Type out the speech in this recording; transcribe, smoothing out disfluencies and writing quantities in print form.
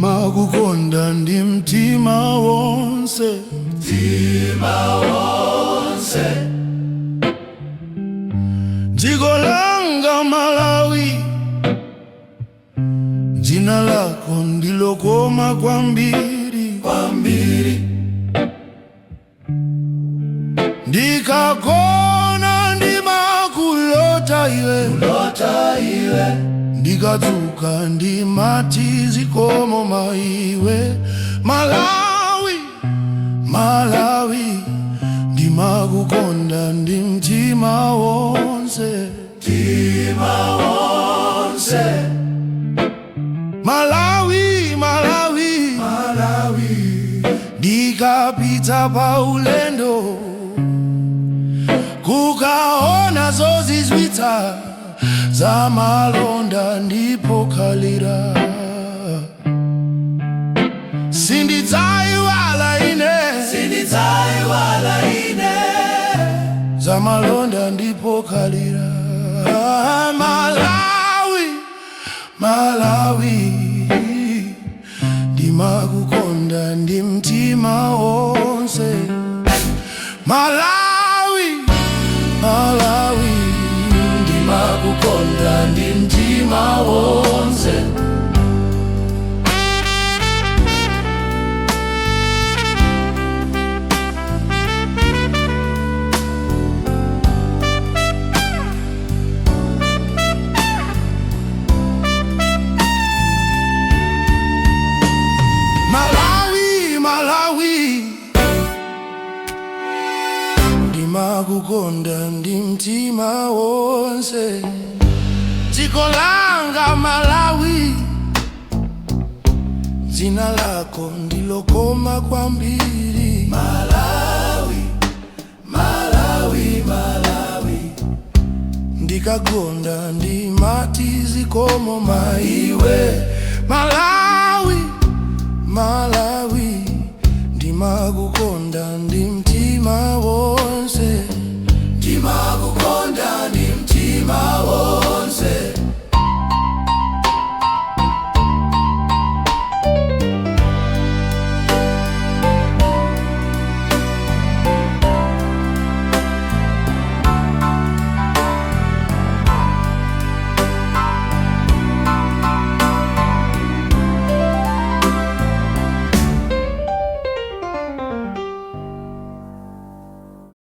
Ndimakukonda ndi mtima wonse, mtima wonse. Dziko langa Malawi, dzina lako ndilokoma kwambiri. Kwambiri. Ndikagona ndimakulota iwe, Lota iwe. Ndikadzuka ndimati zikomo maiwe. Malawi, Malawi, ndimakukonda ndi mtima wonse. Mtima wonse. Malawi, Malawi, Malawi. Ndikapita pa ulendo kukaona zozizwitsa za malonda ndipo khalira, sindidzaiwala ine. Sindidzaiwala ine. Za malonda ndipo khalira. Malawi, Malawi, ndimakukonda ndi mtima wonse. Malawi, Malawi, Ndimakukonda ndi mtima wonse. Malawi, Malawi, ndimakukonda ndi mtima wonse. Dziko langa Malawi, dzina lako ndilokoma kwambiri. Malawi, Malawi, Malawi. Ndikagona ndimati zikomo maiwe. Malawi, Malawi, ndimakukonda ndi mtima.